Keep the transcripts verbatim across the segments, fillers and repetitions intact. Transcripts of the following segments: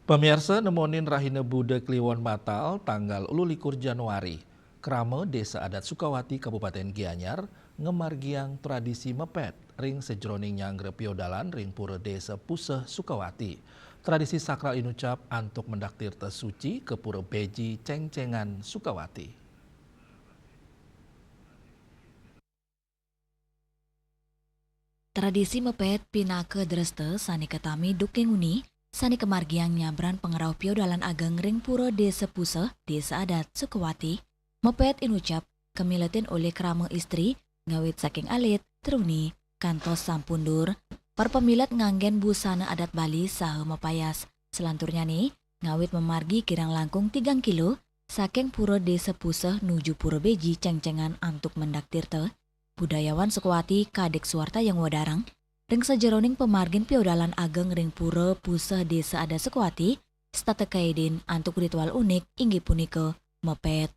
Pamiarsa, nemonin rahina Buda Kliwon batal tanggal ululikur Januari, krama Desa Adat Sukawati, Kabupaten Gianyar, ngamargiang tradisi mepet ring sajeroning nyanggra piodalan ring Pura Desa Puseh Sukawati. Tradisi sakral inucap antuk mendak tirta suci ka Pura Beji Cengcengan Sukawati. Tradisi mepet pinaka dresta sane katami duking uni, sane kamargiang nyabran pangrauh piodalan ageng ring Pura Desa Puseh, Desa Adat Sukawati. Mepet inucap kamiletin olih krama istri, ngawit saking alit, truni, kantos sampundur. Para pamilet nganggen busana adat Bali saha mapayas. Selanturnyane, ngawit mamargi kirang langkung tigang kilo, saking Pura Desa Puseh nuju Pura Beji Cengcengan antuk mendak tirta, budayawan Sukawati Kadek Suwarta yang wadarang, ring sajeroning pamargin piodalan ageng ring Pura Puseh Desa Adat Sukawati, setata kaidin antuk ritual unik inggih punika mepet.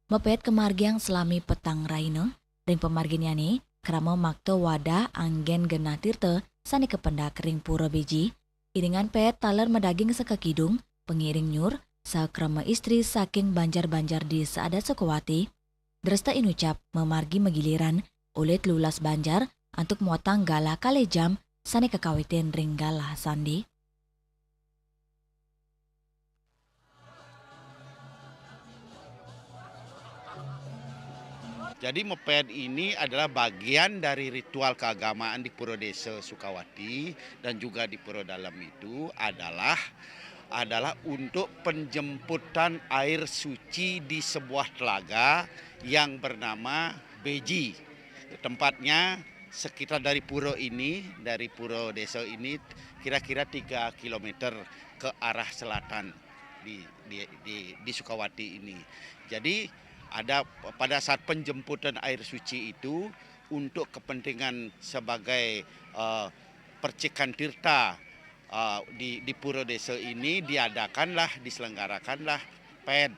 Mepet kamargiang salami petang rahina, ring pamarginnyane, krama makta wadah anggen genah tirta sane kapendak ring Pura Beji. Iringan pet taler madaging sakakidung, pangiring nyur, sakrama istri saking banjar-banjar Desa Adat Sukawati. Dresta inucap mamargi magiliran olih telulas banjar antuk muatang galah kalih jam sane kakawitin ring galah sandi. Jadi mepet ini adalah bagian dari ritual keagamaan di Pura Desa Sukawati dan juga di Pura Dalam itu adalah adalah untuk penjemputan air suci di sebuah telaga yang bernama Beji. Tempatnya sekitar dari pura ini, dari pura desa ini kira-kira tiga kilometer ke arah selatan di, di, di, di Sukawati ini. Jadi ada pada saat penjemputan air suci itu untuk kepentingan sebagai, eh, percikan tirta, eh, di, di pura desa ini diadakanlah, diselenggarakanlah pet.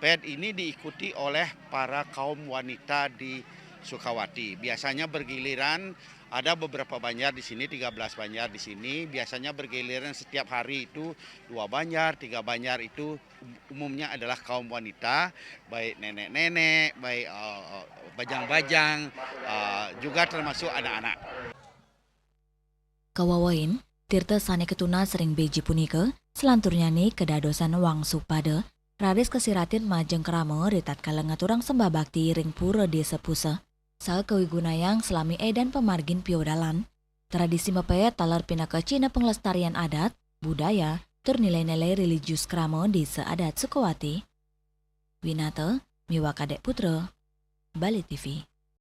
Pet ini diikuti oleh para kaum wanita di Sukawati. Biasanya bergiliran, ada beberapa banjar di sini, tiga belas banjar di sini. Biasanya bergiliran setiap hari itu dua banjar, tiga banjar itu um-, umumnya adalah kaum wanita, baik nenek-nenek, baik, eh, eh, bajang-bajang, eh, juga termasuk anak-anak. Kawawain, tirta sane katunas ring Beji punika, selanturnyane kadadosan wangsupada, raris kasiratin majeng krama ritatkala ngaturang sembah bakti ring Pura Desa Puseh, saha kawigunayang salami edan pamargin piodalan. Tradisi mepet taler pinaka cihna panglestarian adat, budaya, tur nilai-nilai religius krama Desa Adat Sukawati. Winata miwah Kadek Putra, Bali T V.